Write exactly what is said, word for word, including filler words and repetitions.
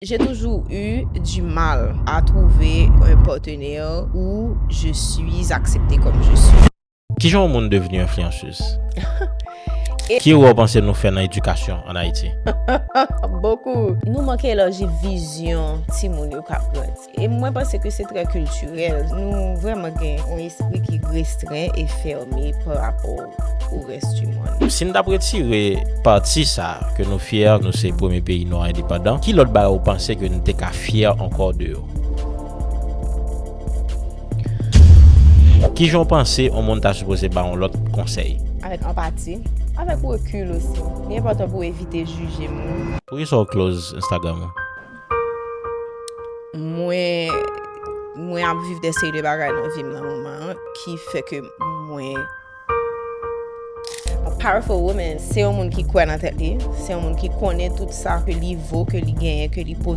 J'ai toujours eu du mal à trouver un partenaire où je suis acceptée comme je suis. Kijan yon moun devni enfliyansez? Ki erè w panse nou fè nan edikasyon ann Ayiti? Bokou. Nou manke elaji vizyon timoun yo k ap grandi. E mwen panse ke se trè kiltirèl. Nou vrèman gen yon espri ki restren e fèmen pa rapò o rès di monn. Si n t ap retire pati sa ke nou fyè, nou se premye peyi nwa endepandan, ki lòt bagay ou panse ke n te ka fyè ankò de yo? Kijan w panse yon moun ta sipoze ba yon lòt konsèy? Avèk anpati, avèk rekil osi. Li enpòtan pou w evite jije moun. Poukisa w close Instagram ou? Mwen, mwen ap viv de seri de bagay nan vi m nan moman an ki fè ke mwen a powerful woman. Se yon moun ki kwè nan tèt li, se yon moun ki konnen tout sa ke li vo, ke li genyen, ke li pote.